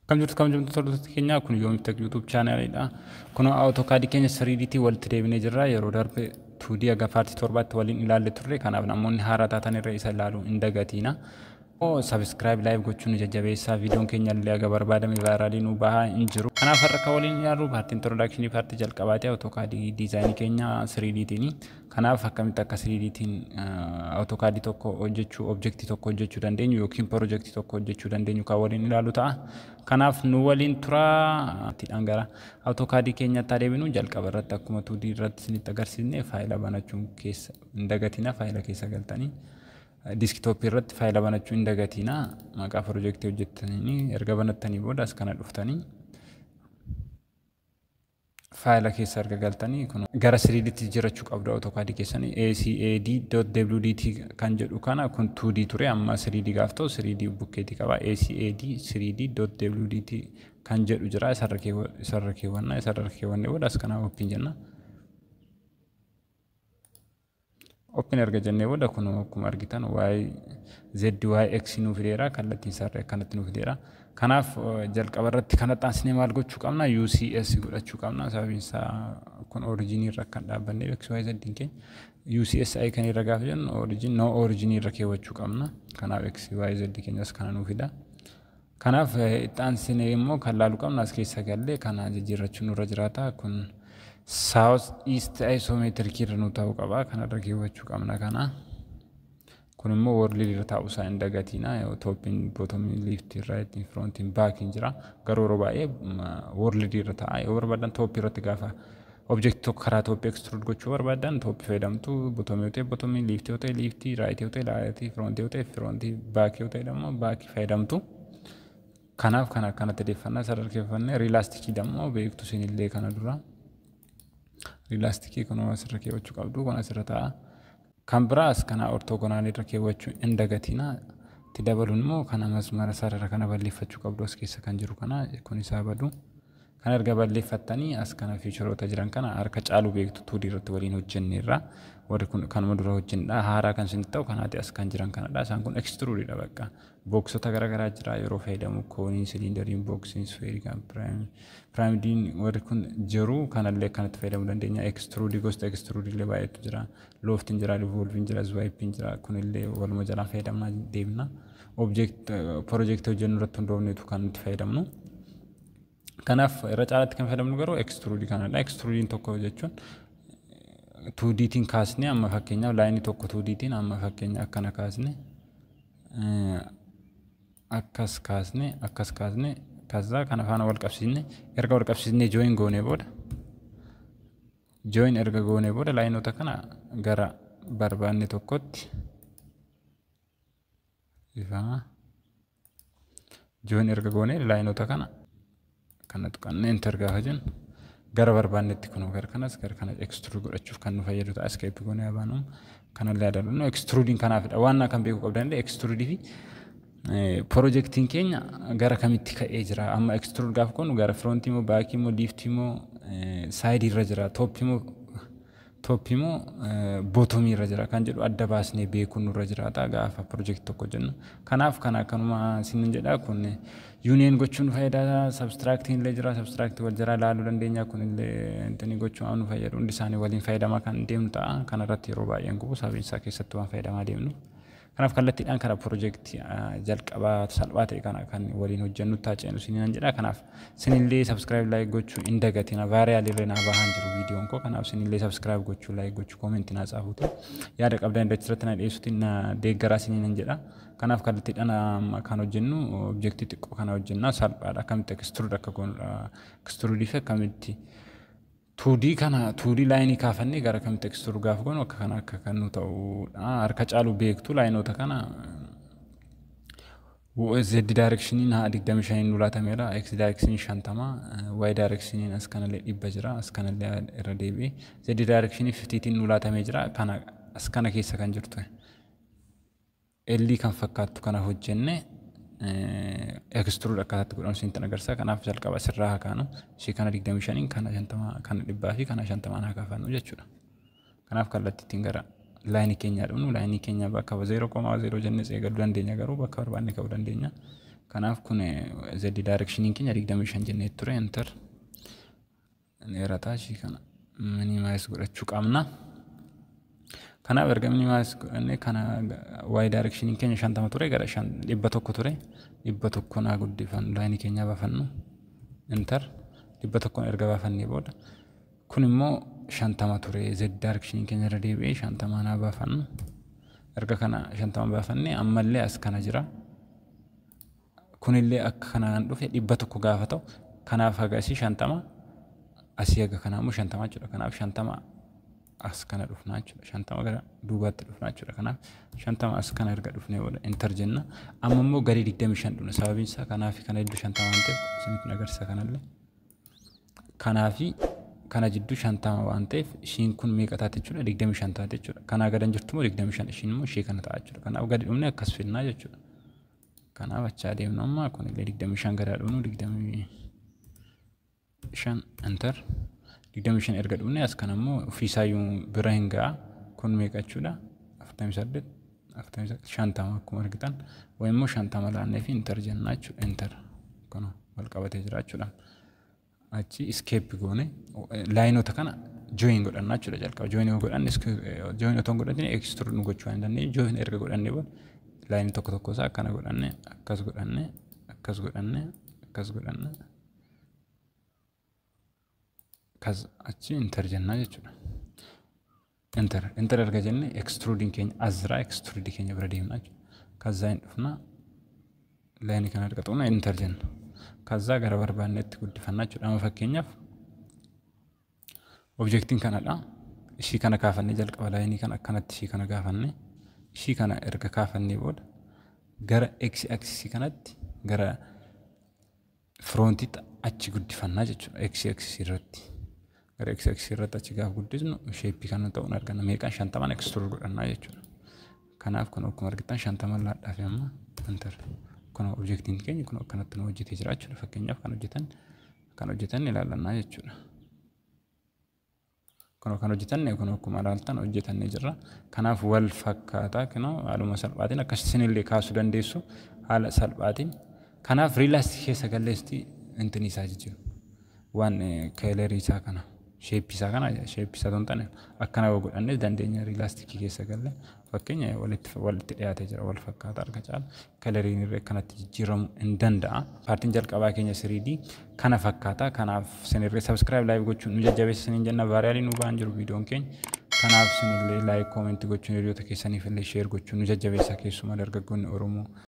Akkam jirtu kabajamtoota hordoftoota keenyaa? Kun Yoomif YouTube channelidha. Kun AutoCAD keenya 3Dtiin walitti deebinee jirra. Yeroo darbe 2D haga part 7tti waliin ilaalle turre. Kanaaf namoonni haaraa taatan irra isa ilaaluu hin dagatiina. Subscribe, like gochuun nu jajjabeessaa. Viidiyoon keenya illee haga barbaadame viralii nu bahaa hin jiru. Kanaaf har'a kan waliin ilaallu part introductionii part jalqabaati AutoCAD designii keenya 3Dtiin. Kanaaf akkamitti akka 3Dtiin AutoCAD tokko hojjechuu, objectii tokko hojjechuu dandeenyu yookiin projectii tokko hojjechuu dandeenyu kan waliin ilaallu ta'a. Kanaaf nu waliin turaa. Ittiidhaan gara AutoCAD keenyatti adeeminu. Jalqaba irratti akkuma 2D irratti isinitti agarsiisne faayila banachuun keessa hin dagatina. Faayila keessa galtanii desktopii irratti faayila banachuu hin dagatina. Maqaa projectii hojjettanii erga banattanii booda as kana dhuftanii faayila keessa erga galtanii kun gara 3Dtti jijjiirrachuu qabdu AutoCAD keessanii. ACAD.WDT kan jedhu kana. Kun 2D ture, amma 3D gaaf ta'u 3D bukkeetii qaba. ACAD 3D.WDT kan jedhu jira, isarra keewwanna. Isarra keewwannee booda as kana open jenna. Open erga jennee booda kun akkuma argitan Y Z Y X nuu fideera, kallattiin isaarra akkanatti nuu fideera. Kanaaf jalqaba irratti kan xaansinee maal gochuu qabna? UCS godhachuu qabna. Sababiin isaa kun originii irra kan dhaabbanne X Y Z keenya UCS I kan irra gaafa jennu origin no originii irra keewwachuu qabna. Kanaaf X Y Z keenyas kana nuu fida. Kanaaf xaansinee immoo kan laaluu qabna as keessa gallee kana jijjiirrachuun nurra jiraata. Kun South East isometric irra nu ta'uu qaba. Kanarra keewwachuu qabna kana. Kun immoo world irra taa'uu isaa hin dagatina. Topiin, bottomiin, leftii, rightiin, frontiin, backiin jira. Garuu yeroo baay'ee world irra taa'a. Yoo barbaadan topii irratti gaafa objectii tokko karaa topii extrude gochuu barbaadan topii fayyadamtu. Bottomii yoo ta'e bottomii, leftii yoo ta'e leftii, rightii yoo ta'e rightii, frontii yoo ta'e frontii, backii yoo ta'e immoo backii fayyadamtu. Kanaaf kana akkanatti deeffannaa sadarkeeffannee realisticii dammoo beektu isinillee kana dura. Realisticii kun asirra keewwachuu qabdu, kun asirra taa'a. Kan biraas kana orthogonalii irra keewwachuu hin dagatina. Itti dabaluun immoo kana masmara sarara kana balleeffachuu qabdu, as keessa kan jiru kana, kun isaa badu. Kan erga balleeffattanii as kana featureoota jiran kana harka caalu beektu, 2D irratti waliin hojjenneerra. Warri kun kanuma dura hojjennedha. Haaraa kan isinitti ta'u kanaati as kan jiran kanadha. Isaan kun extrudeiidha bakka. Boxota garaagaraa jira yeroo fayyadamu, coneiin, cylinderiin, boxiin, spherical, pyramidiin warri kun jiru. Kanallee akkanatti fayyadamuu dandeenya. Extrudeii, gosta extrudeii illee baay'eetu jira. Loftiin jira, revolveiin jira, sweptiin jira. Kunillee waluma jalaa fayyadamnaa deemna. Object projectii hojjennu irratti hundoofneetu kan nuti fayyadamnu. Kanaaf irra caalaatti kan fayyadamnu garuu extrudeii kanadha. Extrudeiin tokko jechuun 2Dtiin kaasnee, amma fakkeenyaaf lineii tokko 2Dtiin amma fakkeenya akkana kaasne, akkas kaasne, akkas kaasne, kaza kana faana wal qabsiisne, erga wal qabsiisnee join goonee booda, join erga goonee booda lineoota kana gara barbaanne tokkotti ifaa join erga goonee lineoota kana kana tuqannee enter gaafa jennu gara barbaannetti kunoo gara kanas gara kana extrude godhachuuf kan nu fayyadu ta'a. Escape goonee abaanum kanallee adalu. Extrudeiin kanaafidha. Waan kan beekuu qabdan illee extrudeii fi projectiin keenya gara kamitti ka'ee jira. Amma extrude gaafa goonu gara frontii moo backii moo leftii moo sideii irra jira, topii moo bottomii irra jira kan jedhu adda baasnee beekuun nurra jiraata gaafa projectii tokko jennu. Kanaaf kana akkanuma isinin jedha. Kun union gochuun faayidaa, subtractiin illee jira, subtractii wal jala ilaaluu dandeenya. Kun illee intini gochuun nu fayyadu, hundi isaanii waliin fayyadamaa kan deemnu ta'a. Kanarratti yeroo baay'een gubu sababiin isaa keessattuu waan fayyadamaa deemnu. Kanaaf kallattiidhaan karaa projectii jalqabaa salphaa ta'e kana kan waliin hojjennu ta'a isiniin jedha. Kanaaf isinillee subscribe, like gochuu hin dagatina. Viral irra naa bahaan jiru viidiyoon koo. Kanaaf isinillee subscribe gochuu, like gochuu, commentii naa tsaafuuti. Yaada qabdan irratti na dhiyeessuutiin na deeggaraa isiniin jedha. Kanaaf kallattiidhaan kan hojjennu objectii xiqqoo kana hojjenna, salphaadha. Akkamitti extrude akka goonudha. Extrudeii fi akkamitti 2D kana 2D lineii kaafannee gara kamitti extrude gaafa goonu akka kana akka kan nu ta'udha. Harka caalu beektu lineoota kana. Z directioniin 25 nu laatameera. X directioniin 50, Y directioniin as kanallee 100 jira. As kanallee irra deebi'ee Z directionii 50tiin nu laatamee jira. Kana as kana keessa kan jirtu L kan fakkaattu kana hojjenne extrude akkaataatti godhamu isinitti agarsiisa. Kanaaf jalqaba asirraa haa kaanu. Ishee kana 25, kana 50, kana 100 fi kana 50 haa kaafannu jechuudha. Kanaaf kallattiitiin gara lineii keenyaa dhufnu. Lineii keenya bakka 0,0 jennee eegaluu dandeenya, garuu bakka barbaanne ka'uu dandeenya. Kanaaf kun Z directioniin keenya 25 jennee ture. Enter. Dheerataa ishii kana minimize godhachuu qabna. Kanaaf erga minimize godhannee, kana Y directioniin keenya 50 ture, gara 100 ture. 100 naa guddifannu, lineii keenya baafannu. Enter. 100 erga baafannee booda, kun immoo 50 ture. Z directioniin keenya irra deebi'ee 50 naa baafannu. Erga kana 50 baafannee, ammallee as kana jira. Kunillee akka kanaan dhufe 100 gaafa ta'u, kanaaf haga asii 50, asii haga kanaa immoo 50 jechuudha. Kanaaf 50 as kana dhufnaa jechuudha. 50 gara duubaatti dhufnaa jechuudha. Kanaaf 50 as kana erga dhufnee booda enter jenna. Amma immoo gadi 25 dhufna. Sababiin isaa kanaa fi kana jidduu 50 waan ta'eef isinitti agarsiisa kanallee. Kanaa fi kana jidduu 50 waan ta'eef, ishiin kun meeqa taate jechuudha? 25 taate jechuudha. Kanaa gadan jirtu immoo 25, ishiin immoo ishee kana ta'a jechuudha. Kanaaf gadi dhufnee akkas fidnaa jechuudha. Kanaaf achaa deemnu. Amma kunillee 25 gadaa dhufnu, 25, enter. 25 erga dhufne, as kana immoo ofiisaayyuu bira hin ga'a. Kun meeqa jechuudha? 48, 49, 50 akkuma argitan. Wayi immoo 50 laannee fi enter jennaa jechuudha. Enter. Kun wal qabatee jira jechuudha. Achi escape goone lineoota kana join godhannaa jechuudha jalqaba. Join yoo godhanne, join otoo hin godhatin extrude nu gochuu waan hin dandeenye, join erga godhannee booda lineii tokko tokko isaa akkana godhanne, akkas godhanne, akkas godhanne, akkas godhanne, akkas, achi enter jennaa jechuudha. Enter, enter erga jenne, extruding keenya as jira, extrude keenya bira deemna jechuudha. ከዛ hin dhufna, lineii kana erga tuqna enter jenna. ከዛ gara barbaannetti guddifannaa jechuudha. Amma fakkeenyaaf objectiin kanadha. Ishii kana kaafannee, jalqaba lineii kana akkanatti ishii kana kaafannee, ishii kana erga kaafannee booda gara x axisii kanatti, gara frontiitti achi guddifannaa jechuudha. X axisii irratti. Gara x axisii irratti achi gaafa guddisnu shapeii kana ta'uun arganna. Meeqaan? 50n extrude godhannaa jechuudha. Kanaaf kun akkuma argitan 50 laadhaa fi amma enter. Kun objectiin keenya kun akkanatti nu hojjetee jira jechuudha. Fakkeenyaaf kan hojjetan ilaallannaa jechuudha. Kun kan hojjetanne, kun akkuma ilaaltan hojjetannee jirra. Kanaaf wal fakkaataa kunoo haaluma salphaatiin akkas isinillee kaasuu dandeessu haala salphaatiin. Kanaaf realistic keessa galleessi intini isaa jijjiiru. Waan colorii isaa kana, shapeii isaa kana, shapeii isaa hin taane akkana yoo godhanne dandeenya. Realisticii keessa galle fakkeenya walitti dhiyaatee jira, wal fakkaata arga caala coloriin irra akkanatti jijjiiramuu hin danda'a. Partiin jalqabaa keenya 3D kana fakkaata. Kanaaf isinirree subscribe, like gochuun nu jajjabeessa isiniin jenna. Viralii nu ba'an jiru viidiyoon keenya. Kanaaf isinillee like, commentii gochuun, hiriyoota keessaniif illee share gochuun nu jajjabeessa, keessumaa dargaggoonni Oromoo.